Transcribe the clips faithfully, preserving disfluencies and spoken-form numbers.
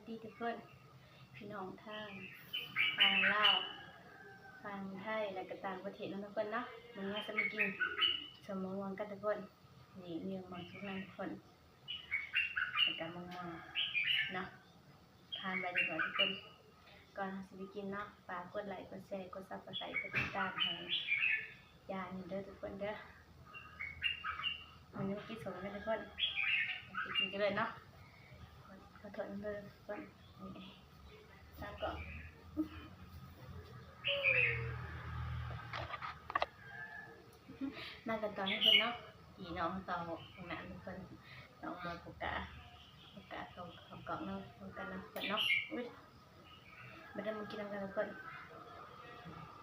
ดีทุกคน พี่น้องทางฝั่งลาว ฝั่งไทย และก็ต่างประเทศเนาะทุกคนเนาะ มื้อนี้จะมากินส้มมะม่วงกันทุกคน นี่มีมะม่วงทุกคน แล้วก็มะม่วงเนาะ ทานไปดีกว่าทุกคน ก่อนเราจะไปกินเนาะ ฝากกดไลค์ กดแชร์ กด Subscribe กดติดตามให้ยายนี่เด้อทุกคนเด้อ มันยังกินสมกันทุกคน ไปกินกันเลยเนาะ ขอโทษเด้อทุกคน นี่ สามกล่อง มากันต่อให้เพิ่นเนาะ พี่น้องต่อข้างหน้าทุกคน น้องมาปกกาปกกาสองสองกล่องเนาะ พร้อมกันนะทุกคนเนาะ อุ้ย มาเดินมากินนำกันทุกคน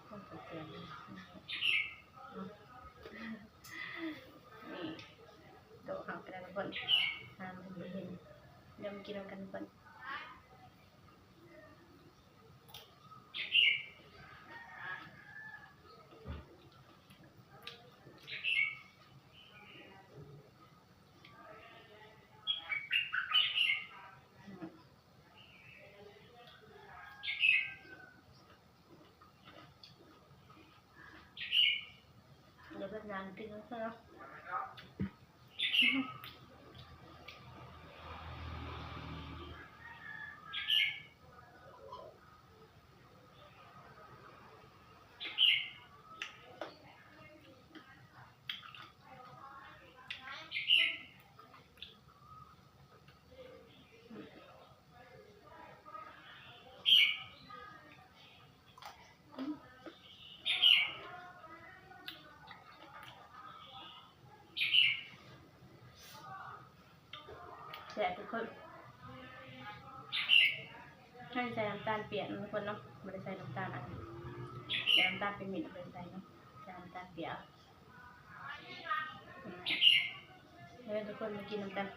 ต้องเสียงนี่ โต๊ะเฮาก็ได้ทุกคน มามันบ่เห็น เดินมากินนำกันทุกคน เดี๋ยวเวียดนามกินแล้วใช่ไหม แซ่บทุกคน ให้ใส่น้ำตาลเปียกนะทุกคนเนาะ ไม่ได้ใส่น้ำตาลอันนี้ ใส่น้ำตาลเป็นเม็ด ไม่ได้ใส่เนาะ ใส่น้ำตาลเปียก อืม เฮ้ย ทุกคนมากินนำกัน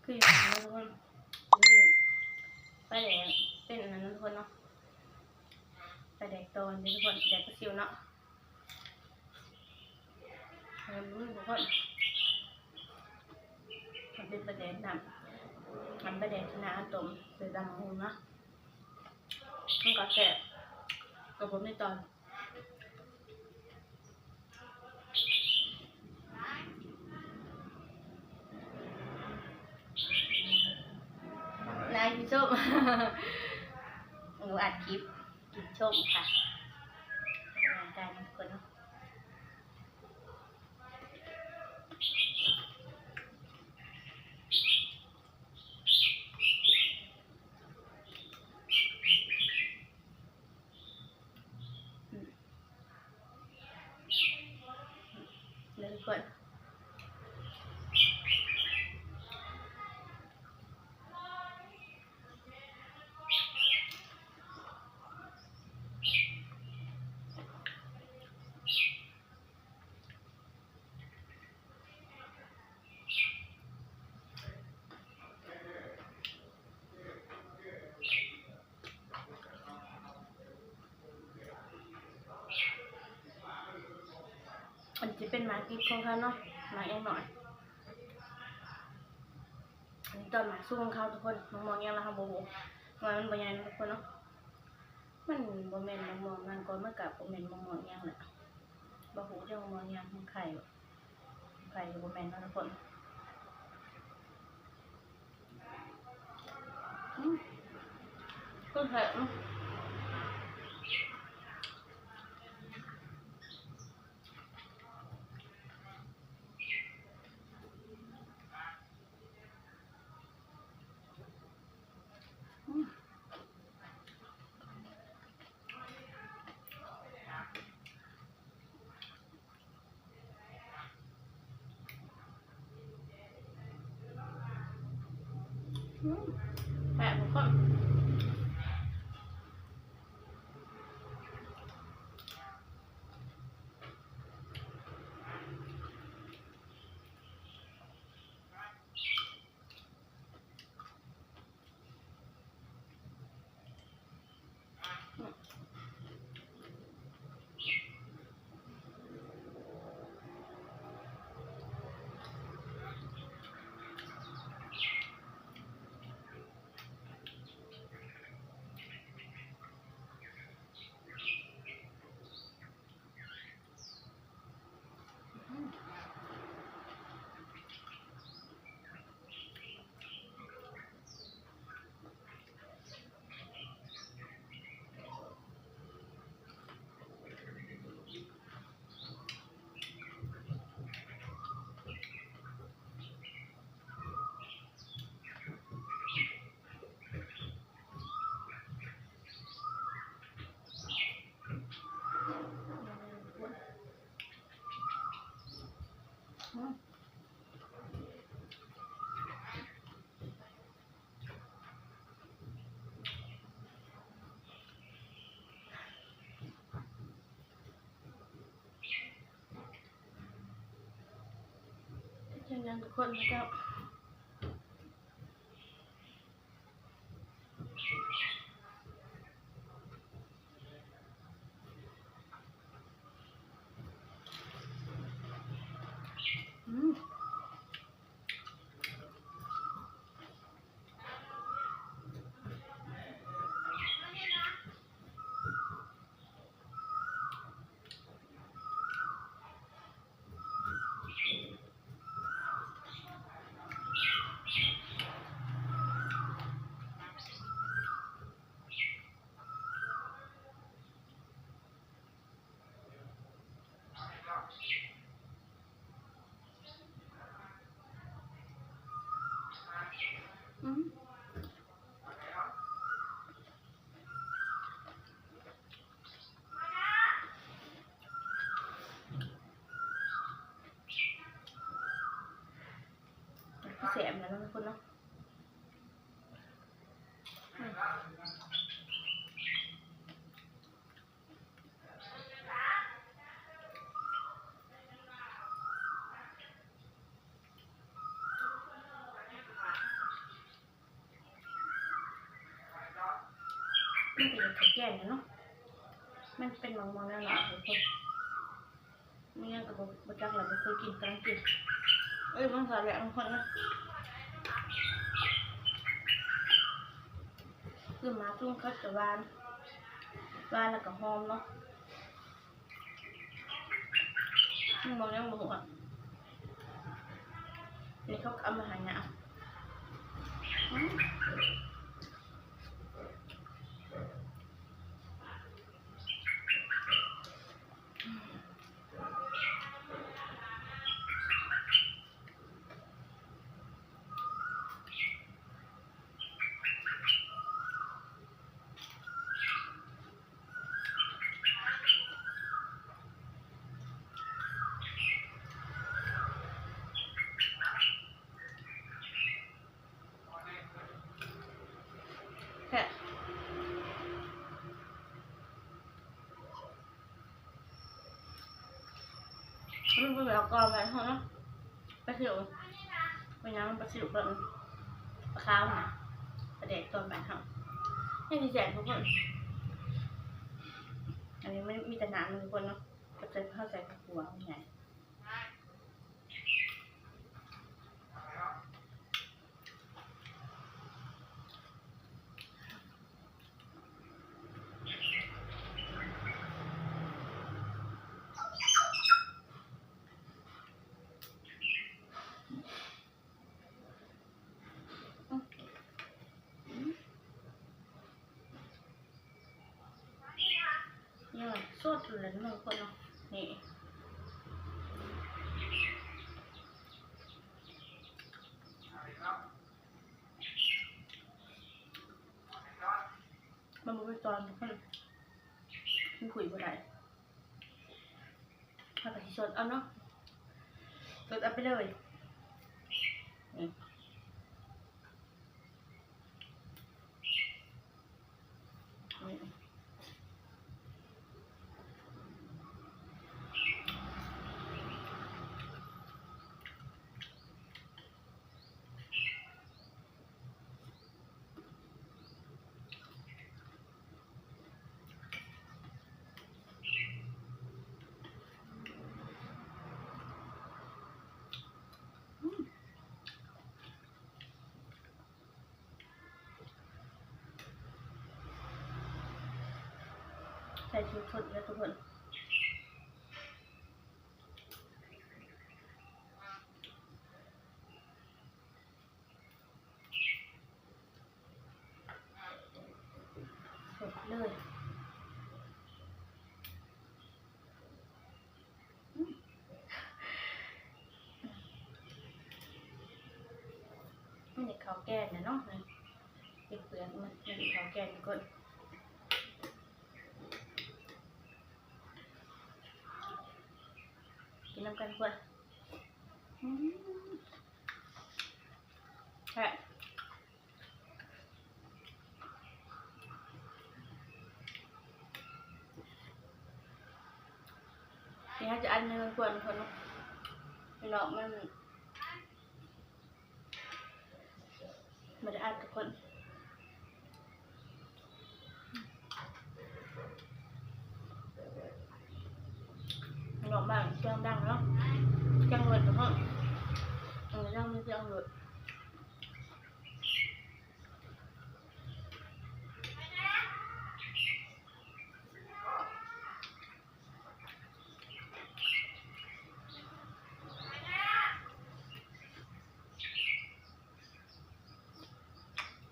คืออย่างนั้นทุกคน คือปลาแดกเป็นอันนั้นทุกคนเนาะ ปลาแดกตอนนี้ทุกคน แดกปลาซิวเนาะ อืม ทุกคน มันเป็นปลาแดกน้ำ มันปลาแดกชนะต้ม ใส่ตำบักหุ่งเนาะ มันก็แซ่บ ก็บ่มีตอน นายกินส้ม หนูอัดคลิปกินส้มค่ะ ออกกำลังกายนะทุกคนเนาะ อืม เดี๋ยวทุกคน อันนี้เป็นหมากดิบของเขาเนาะ หมากยังน้อย อันนี้ตอนหมากสุกของเขาทุกคน มะม่วงยังละเขาบ่ฮู้ ว่ามันบ่ใหญ่เนาะทุกคนเนาะ มันบ่แม่นมะม่วงนั่นก่อน มันก็บ่แม่นมะม่วงยังแหละ บ่ฮู้จักมะม่วงยัง มันไข่บ่ ไข่ก็บ่แม่นเนาะทุกคน อืม ก็แซ่บเนาะ อื อืม แซ่บทุกคน เช่นกันทุกคนนะเจ้า อืม อืม แซ่บนะทุกคนเนาะ อืม มันเป็นข้าวแกงเนาะ มันเป็นมะม่วงแล้วเนาะทุกคน มันยังกับบ่จักแล้ว บ่เคยกิน กำลังกิน เอ้ย มันสาแหละทุกคนนะ คือมาจุ่มเขาจะหวาน หวานแล้วก็หอมเนาะ มันบ่ยังบ่หัว นี่เขาก็เอามาให้นะ อืม แซ่บ มันเป็นแบบกรอบแบบเขาเนาะ ปลาซิว เป็นหยังปลาซิวเบิ่ง ปลาขาวนะ ปลาแดกตอนบ่ายเขา นี่สิแซ่บทุกคน อันนี้มันมีแต่น้ำมันทุกคนเนาะ ก็จะเข้าใส่กระปุกใหญ่ เนี่ยสดเลยเนาะทุกคนเนาะ นี่ มันบ่เป็นตอนทุกคน มันคุยบ่ได้ เราก็สิสดเอาเนาะ สดเอาไปเลย นี่ ส่ชุดๆแล้วทุกคน สดเลย อืม มันได้ข้าวแกงนะเนาะ นี่ เปลือกมัน มันได้ข้าวแกงทุกคน กินนำกันทุกคน อืม แซ่บ นี่เขาจะอัดในครัวทุกคนเนาะ พี่น้องมัน บ่ได้อัดทุกคน ออกมาเสียงดังเนาะ เสียงรถเนาะ เออ ยังมีเสียงรถ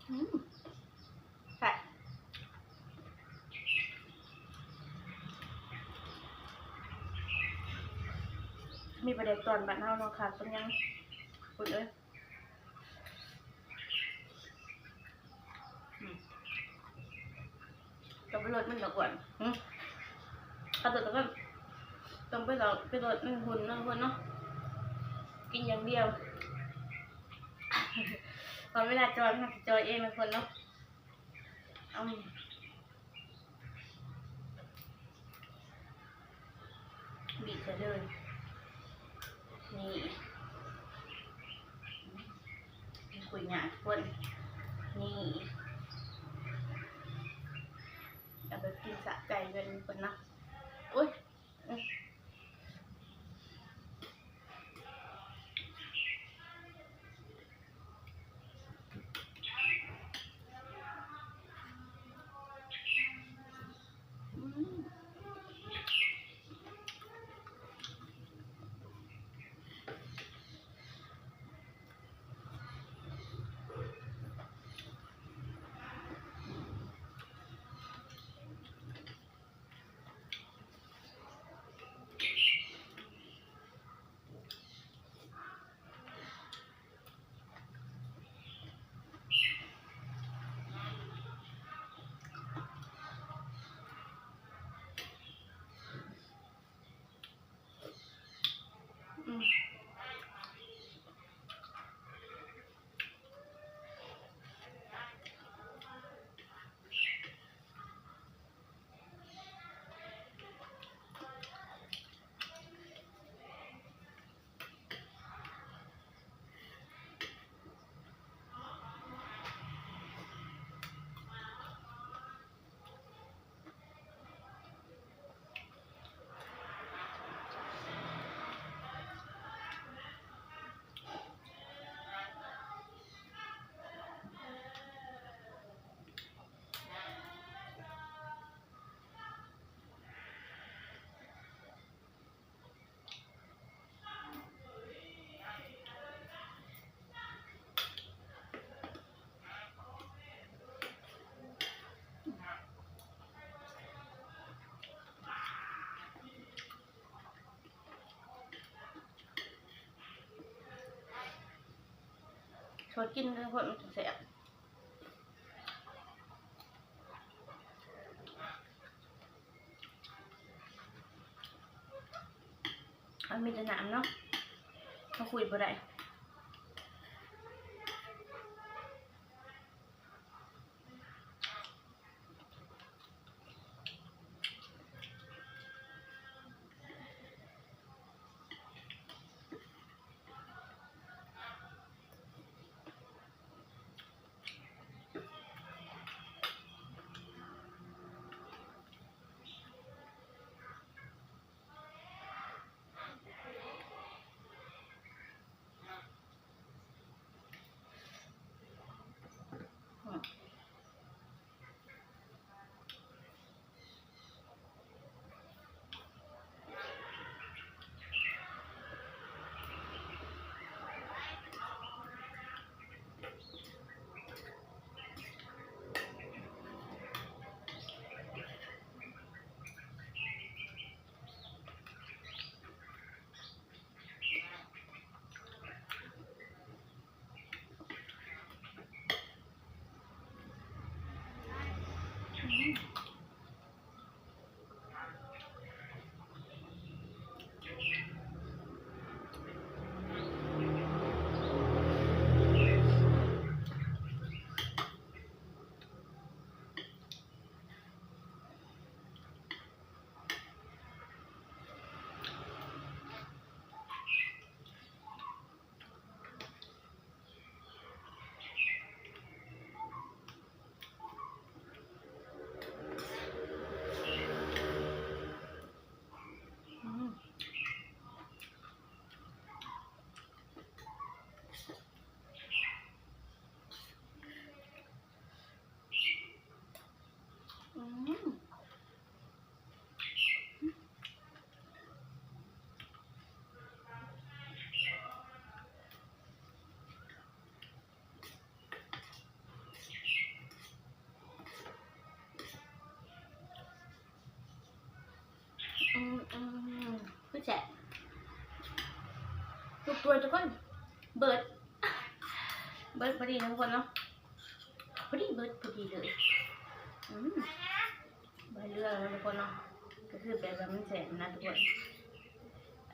อืม ค่ะ มีปลาแดกตอนบ้านเฮาเนาะค่ะ เป็นยัง คุณเอ้ย อืม ต้องไปลดมันดอกก่อน อืม เขาตัวก็ต้องไปลด ไปลดมันหุ่นเนาะทุกคนเนาะ กินอย่างเดียว ตอนเวลาจอยมันจอยเองนะทุกคนเนาะ อืม บีบใส่เลย นี่ คุยงานทุกคน นี่ เอาไปกินสะใจเลยทุกคนเนาะ โอ๊ย อืม อืม อืม ชวนกินเลย คนมันจะแซ่บ มันมีแต่น้ำเนาะ เขาคุยบ่ได้ อื ด้วยทุกคน เบิด เบิดพอดีนะทุกคนเนาะ พอดีเบิดพอดีเลย อืม ใบเลื่อยนะทุกคนเนาะ ก็คือแบบว่ามันแสบนะทุกคน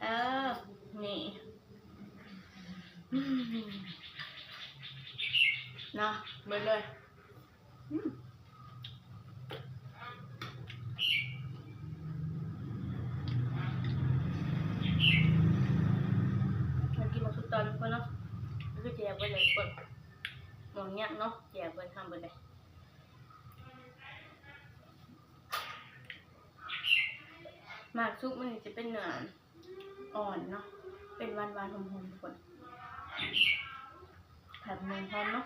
เออ นี่ อืม เนาะ เบิดเลย อืม มันกินมาทุกตอนทุกคนเนาะ ก็คือแจกไปเลยทุกคน หมองเนี้ยเนาะ แจกไปทำไปเลย หมากซุกมันจะเป็นเนื้ออ่อนเนาะ เป็นหวานๆ หอมๆ ทุกคน ผัดหมูหอมเนาะ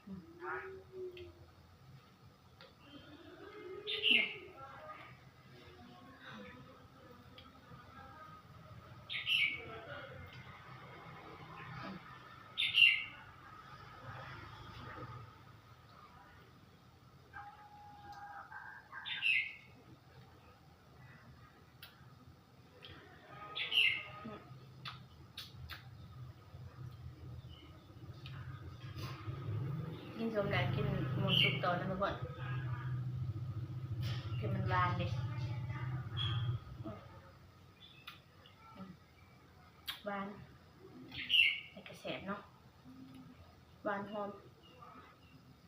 อืม กินส้มแล้วกินหมากซุกต่อนะทุกคน คือมันหวานเด้ อืม อืม หวาน แต่ก็แสบเนาะ หวานหอม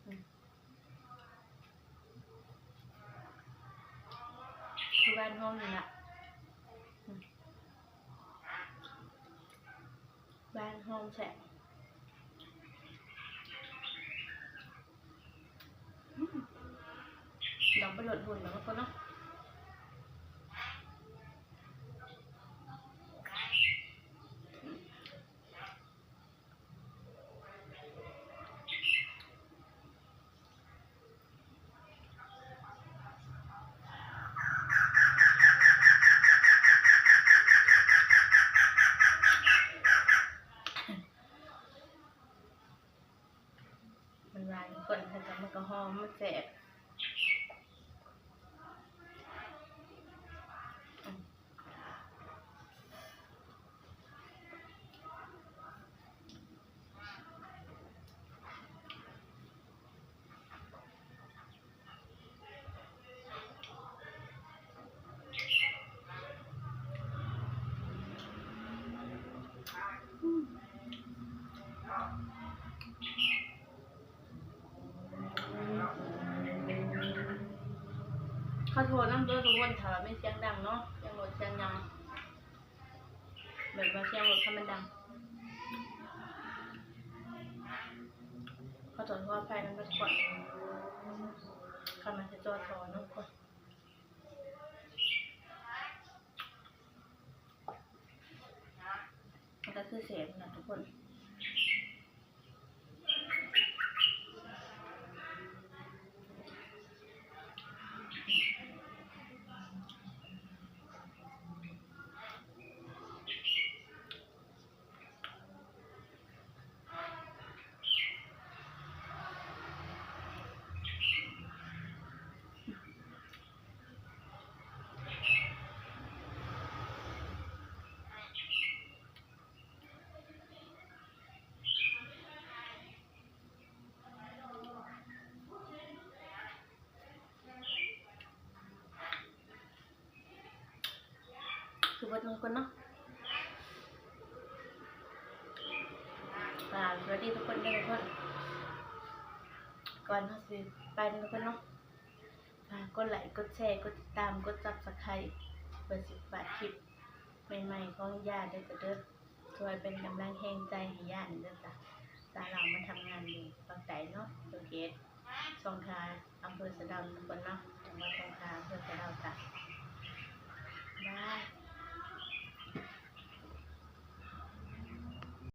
อืม คือหวานหอมนี่ล่ะ อืม หวานหอมแซ่บ อืม ลองไปโหลดบุญแล้วก็เนาะ มันหวานคนค่ะ แต่มันก็หอม มันแซ่บ อืม ขอโทษนำเด้อทุกคน ถ้าว่ามีเสียงดังเนาะ เสียงรถเสียงหยัง แบบว่าเสียงรถคันมันดัง ขอโทษขออภัยนำเด้อทุกคน คันมันสิจ่อท่อเนาะทุกคน มันก็คือแซ่บนะทุกคน คือเบิดลงก่อนเนาะ อ่า สวัสดีทุกคนเด้อทุกคน ก่อนเฮาสิไปเนาะทุกคนเนาะ ฝากกดไลค์ กดแชร์ กดติดตาม กด Subscribe เพื่อสิบ่พลาดคลิปใหม่ๆ ของย่าเด้อจ้ะเด้อ ช่วยเป็นกำลังแฮงใจให้ย่าหน่อยเด้อจ้ะ สาวลาวมาทำงานอยู่ปากใต้เนาะ อยู่เขตสงขลา อำเภอสะเดาทุกคนเนาะ จังหวัดสงขลา อำเภอสะเดาจ้ะ บ๊ายบาย